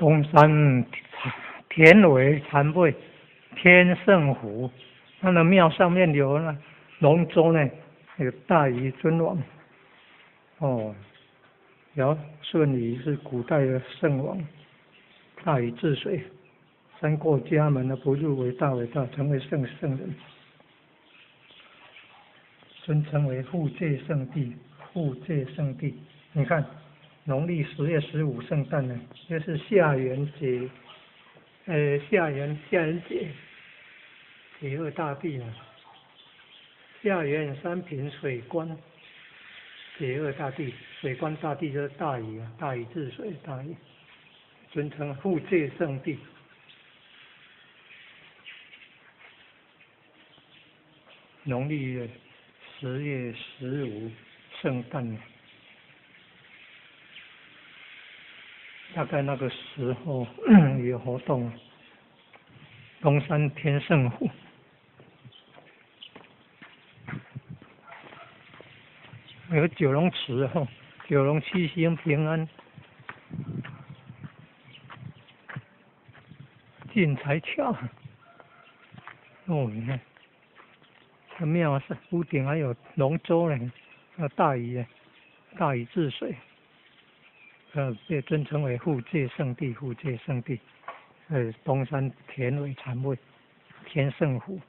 东山田尾禅位天圣湖，那个庙上面有那龙舟呢，有大禹尊王。哦，尧舜禹是古代的圣王，大禹治水，三过家门而不入，伟大伟大，成为圣人，尊称为护戒圣地，护戒圣地。你看，农历10月15圣诞呢，这是下元节，下元节，解厄大帝呢，下元三品水官，解厄大帝，水官大帝就是大禹啊，大禹治水，大禹，尊称护戒圣地。农历10月15圣诞。大概那个时候有活动，东山天圣湖，有九龙池吼，九龙七星平安，进财桥。哦，你看，这庙是屋顶还有龙舟呢，还有大禹呢，大禹治水。被尊称为护戒圣地，护戒圣地，东山田尾禅位，天圣湖。